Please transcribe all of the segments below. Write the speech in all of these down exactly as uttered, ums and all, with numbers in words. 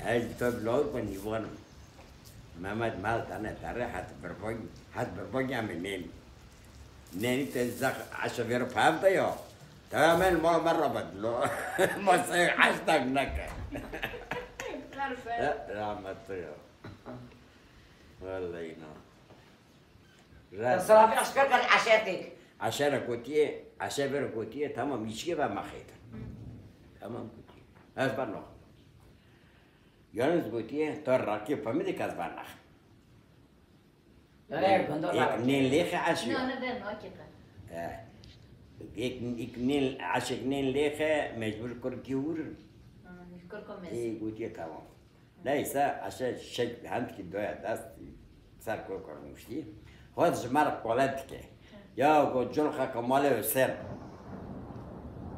Ez li te bi lawir xwe nîvan im. Mehmet mel tane tere het birbagî, het birbagî em ê nênî. Nênî te zex eşe vêro pev de ya. Te ya me li mala me rabe dilo. Ma se eştek neke. Qerbe. Ya, rahmet ya. Vallahi na. Te sirafî eşker kir eşetek. Eşere gotiye, eşe vêro gotiye, tamam, îçkê ve me xeytin. Tamam gotiye. Ez ben no. Yalnız gotiye, to rakî pemî de kes bernax. Erê, gunda Ek rakî. Nên lêxe eşiyo. Na, ne ben, hakîqet. Eh. Ek, ek nên, eşek nên lêxe, mecbur kurkî vurun. Ha, kurko mes. Ê, gotiye tamam. Neyse, eşe şek hendkî doya dest, ser kurko rûniştî. Xwest ji me re qole dike. Ya go culxeke malê Husên.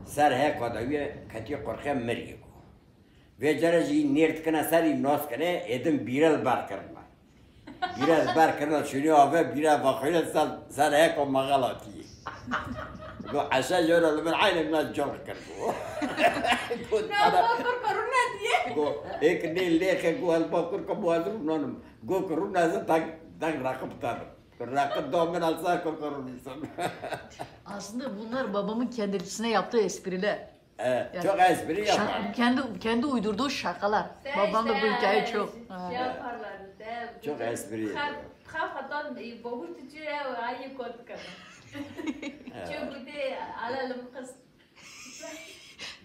Ser heka de wî ketiye qurxe mirî go. Vê care jî nêr dikine serî nas kine, êdin bîre li ber kirine. Bîre li ber kirine, şûnî ave, bîre vexwîne ser, ser heko mexelatiyê. Go, eşe jora li min eyne min col kir, go. Go, Na, ana, bakur karuna diye. Go, êk nê lêxe, go, el bakur ka bu ez rûnanim. Go, ki rûna ez dek, dek raqib tanim. Raqib da min el ser ko karunîsim. Aslında bunlar babamın kendisine yaptığı espriler. Evet, yani çok espri yapar. Şak-, kendi, kendi uydurduğu şakalar. Babam da bu hikayeyi çok, ha. Şey yaparlar, de, çok espri yapıyor. Xaf hatan, e, boğuştu, çü, e, ayı kot kadın. Evet. Çok bu de, alalım kız.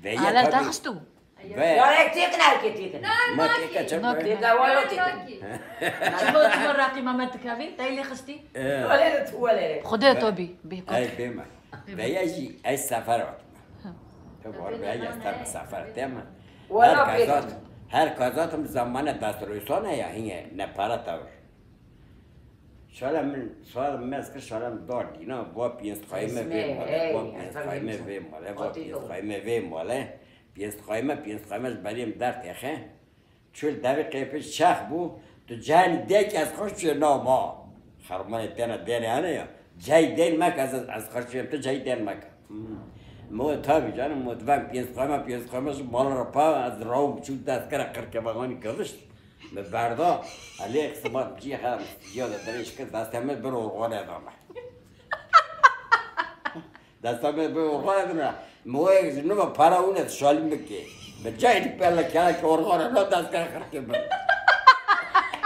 Ve ya tabii. Ala taxstu. Ve ya ek têkin, erkê têkin. Ma têka çek. Têka walo têkin. Çilo, çilo raqî Mehmet dikevî, tey lê xistî. Wale tu wale. Xwedê to bî, bê kot. Ey bême. Veya jî ez sefer hatime. Te bar veya ez te sefer hatime. Wala her kazat, her kazatim zamane dest rûsane ya hinge ne para tawir. Şala min, şala min mez kir, şala min dar dîna, ba piyens xayime vê male, ba piyens xayime vê male, ba piyens xayime vê male. Piyens xayime, piyens xayime ji beriyê min dertêxe. Çû li devê qêpê şex bû, tu cayê dek ez xweş çûye nav ma. Xermanê tena dêrê hene ya. Cayê dên meke ez, ez xweş çûyem, tu cayê dên meke. Hmm. Mo tabi canım, mo divem piyens xayime, piyens xayime ji mala re pa, ez rawim çû dest kere qirke veganî givişt. Me berda, elê xisimar cî xeram, ya de dirêj kir, destê me bir orxane dame. Destê me bir orxane dame. Moyek ji nû ve para wine şalî bike. Bi cayê di pele kere ki orxane na dest kere xirkê bin.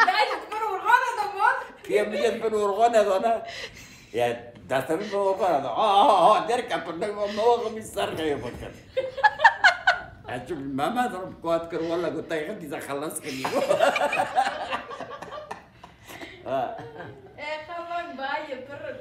Dayê ji bir orxane dame. Piye bije bir orxane dane. Ya destê me bir orxane dame. Ha ha ha, derke pir ne me o gımî ser xeyê bakın. Ez çûm Mehmet re bi kuat kir, wela ku tey xetî ze xelas kirî. Ha. E, xevan bayê pir.